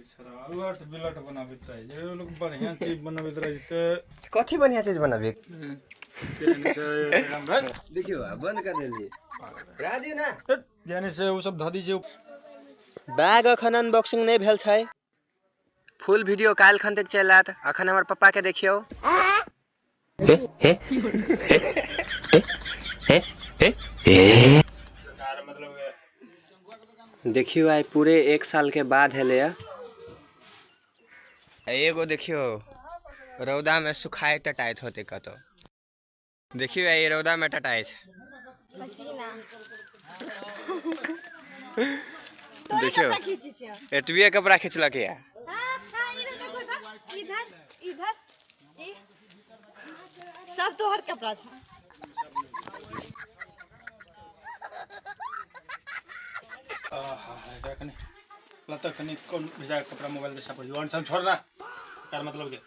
छोरा अलट बिलट बनाबैत रहै छै लोक बढ़िया चीज बनबैत रहै छै। कथी बढ़िया चीज बनाबे? यानी से देखियो, आ बंद कर देलिए, रह दियो ना। यानी से उ सब धदी छै। बैग अखन अनबॉक्सिंग नहि भेल छै। फुल वीडियो काल्हि खन तक चलि आयत। अखन हमर पप्पा के देखियौ। देखियो, आइ पूरे 1 साल के बाद हेले। एगो देखियो, रौदा में सुखाए टटाइत होते कतौ। देखियो, आई रौदा में टटाइ छै। देखियो, एतबीए कपड़ा खिंचलक या। इधर इधर ई सब तोहर कपड़ा छै। आहा, एकरा कनि लता कनि कोन भिजा के कपड़ा मोबाइल के साफ हो सब छोड़ ना, कार मतलब के।